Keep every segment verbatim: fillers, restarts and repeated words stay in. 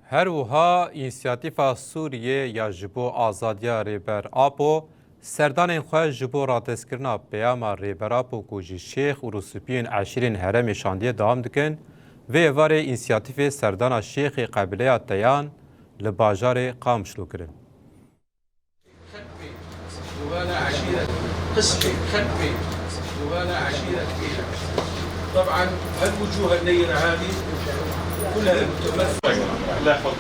Her wiha Însiyatîfa Sûriyê ya ji bo azadiya Rêber Apo serdanên xwe ji bo radestkirina peyama Rêber Apo ku ji şêx û rûspiyên eşîrên herêmê şandiye dewam dikin. Vê êvarê însiyatîfê serdana şêxê qebîleya Teyan li bajarê Qamişlo kirin. طبعا، هالوجوه النيرة هذه كلها متمثلة. الله يحفظك.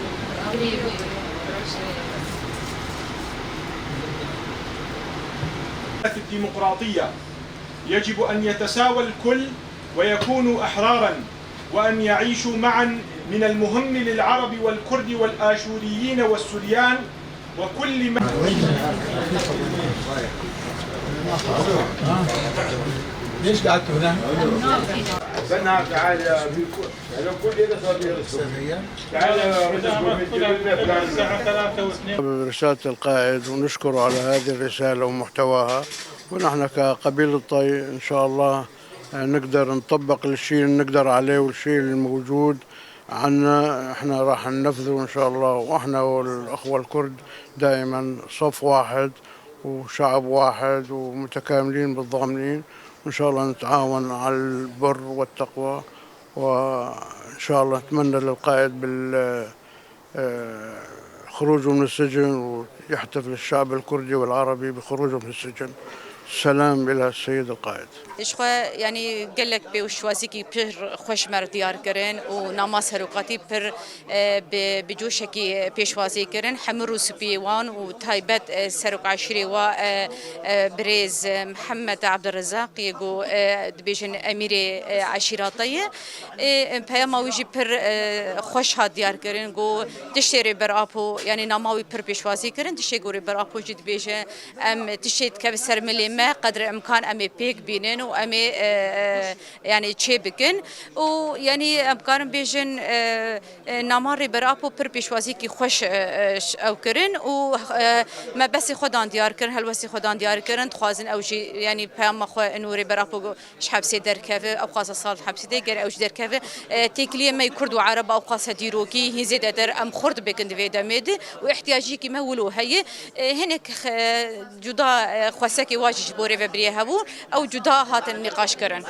في الديمقراطية يجب أن يتساوى الكل ويكونوا أحرارا، وأن يعيشوا معا من المهم للعرب والكرد والآشوريين والسريان وكل ما ليش قعدتوا هنا؟ بنها تعال يا بيكو. أنا كل يوم أصلي الصبح. تعال يا رجل، قوم انت بالله فلان. برسالة القائد، ونشكره على هذه الرسالة ومحتواها. ونحن كقبيلة طي إن شاء الله نقدر نطبق الشيء اللي نقدر عليه والشيء اللي موجود عنا، احنا راح ننفذه إن شاء الله. وإحنا والأخوة الكرد دائما صف واحد وشعب واحد ومتكاملين بالضامنين، وإن شاء الله نتعاون على البر والتقوى، وإن شاء الله نتمنى للقائد بال-، آه، خروجه من السجن، ويحتفل الشعب الكردي والعربي بخروجه من السجن. سلام إلى السيد القائد. Ji xwe, yanî, gelek pêşwazîkî pir xweş me re diyar kirin û nama serokatî pir, e, bi, bi coşekî pêşwazî kirin. Hemû rûspiyê wan û taybet, e, serok eşîrê wa, e, e, birêz, e, Mihemed Ebdurezaq yê ku, e, dibêjin emîrê, e, eşîrata ye. E, peyama wî jî pir, e, xweş hat diyar kirin. Ku tiştê Rêber Apo, yanî nama wî pir pêşwazî kirin, tiştê ku Rêber Apo jî dibêje, em tiştê dikeve ser milê me, qedre imkan em ê pêk bînin û em ê, e, e, yanî çê bikin. Û yanî em karin bêjin, e, e, nama Rêber Apo pir pêşwazîkî xweş, e, e, ş-, ew kirin û, e, me besê xwe dan diyar kirin, helwestê xwe dan diyar kirin, dixwazin ew jî, yanî peyama xwe û Rêber Apo ji hepsê derkeve, ew qasa sal hepsê de, ger ew jî derkeve, e, têkiliyê me yê Kurd û Ereba ew qasa dîrokî hîn zêdetir em xurt bikin di vê demê de û ihtiyaciyekî me wilo heye. E, hinek, e, cuda, e, xwesekê wa jî ji bo rêvebiriyê hebûn, ew cuda hatin nîqaş kirin.